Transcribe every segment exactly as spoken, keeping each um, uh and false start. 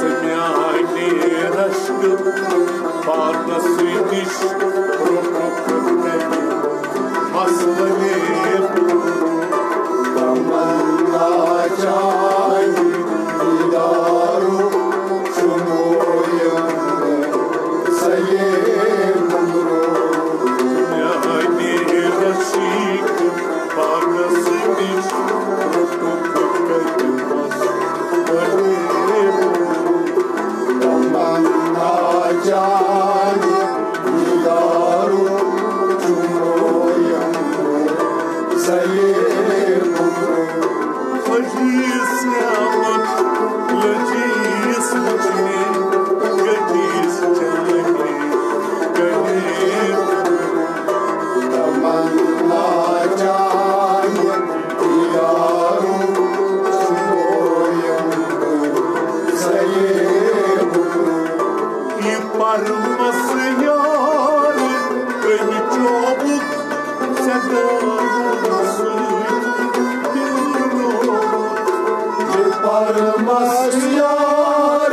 سمیانے رشک پانس نش روٹک کتہِ مسلے تمنا چانہِ دیدارُک چھُ مویَن سیے بُمرو۔ میانہِ رشیق پانس نش روٹک کتہِ مسلے تمنا چانہِ دیدارُک چھُ مویَن سیے بُمرو۔ عزیز نعمت لذیذ وچھ مےٚ، عزیز چانہِ گلے تمنا چانہِ دیدارُک چھُ مویَن سیے بُمرو۔ یہِ پرمس یار کمہِ چوبُک ژےٚ دارن سۭتۍ مِلنووُتھ۔ یہِ پرمس یار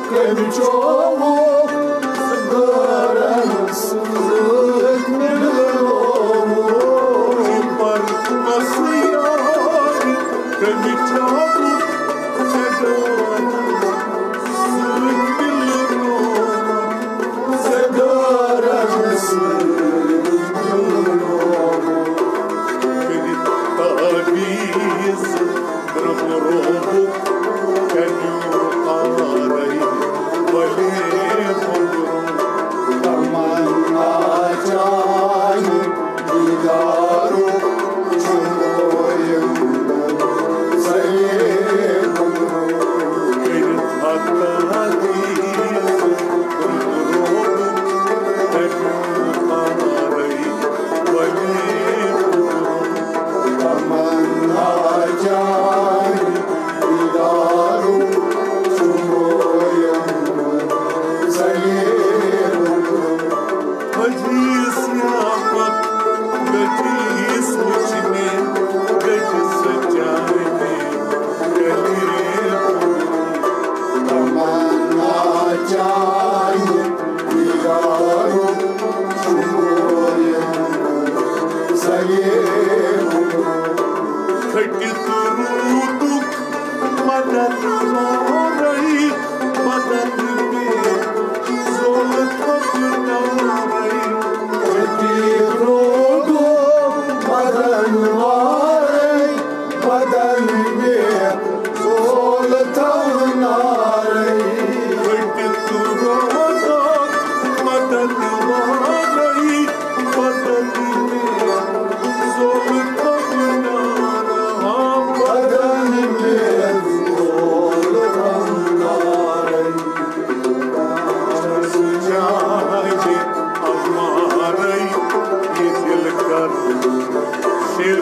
کمہِ چوبُک ژےٚ دارن سۭتۍ مِلنووُتھ۔ یہِ پرمس یار کمہِ چوبُک ژےٚ دارن سۭتۍ مِلنووُتھ۔ ژےٚ دارن سۭتۍ مِلنووُتھ۔ کٔرِتھ تعویذ برٛونٛہہ روبُک کَریو آرَے بَلے بُمرو۔ تمنا چانہِ دیدارُک چھُ مویَن سیے بُمرو۔ کٔرِتھ تعویذ برٛونٛہہ روبُک کَریو آرَے بَلے بُمرو۔ تمنا چانہِ دیدارُک چھُ مویَن سیے بُمرو۔ عزیز نعمت لذیذ وچھ مےٚ، عزیز چانہِ گلے بُمرو۔ تمنا چانہِ دیدارُک چھُ مویَن سیے بُمرو۔ کھٔٹِتھ روٗدُک مدد وارَے، مدد مےٚ زولہٕ تھپنارَے۔ کھٔٹِتھ روٗدُک مدد وارَے، بدن مےٚ زول تھاونارے۔ پھٔٹِتھ روزان بدن وارے، بدن مےٚ زول تھاونارے۔ بدن مےٚ زول تھاونارے۔ چھس چاہے امارے یہ دل کر شیر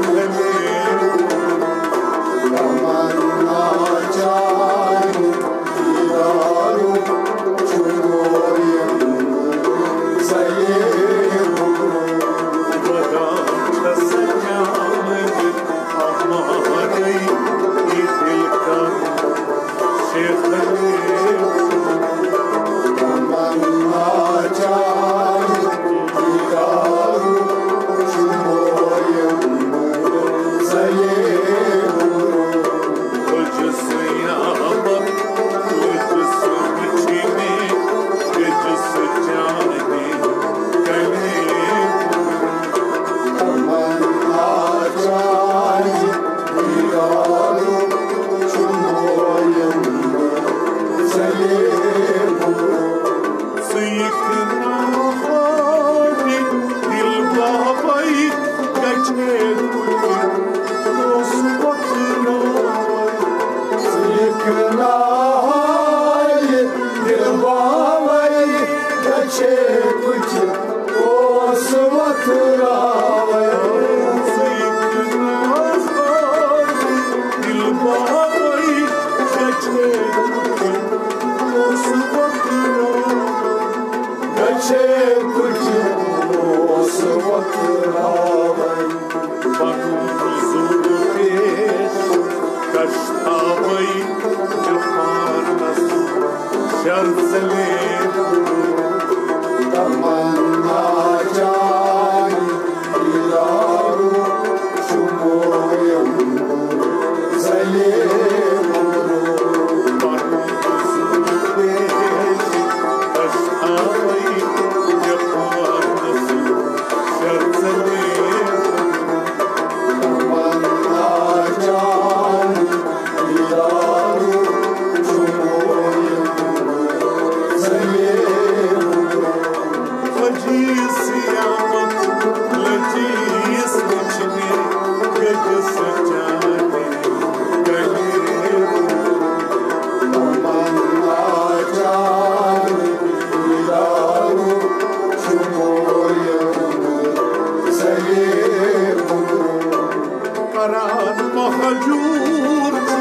مہجور چھُ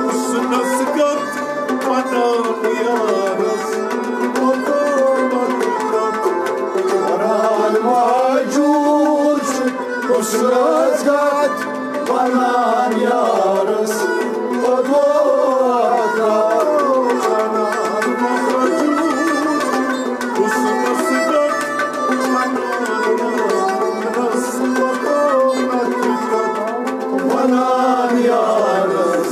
حسنس گت بنان یارس، قرآن مہجور چھُ حسنس گت بنان یارس، حسنس گت بنان یارس، بنان یارس،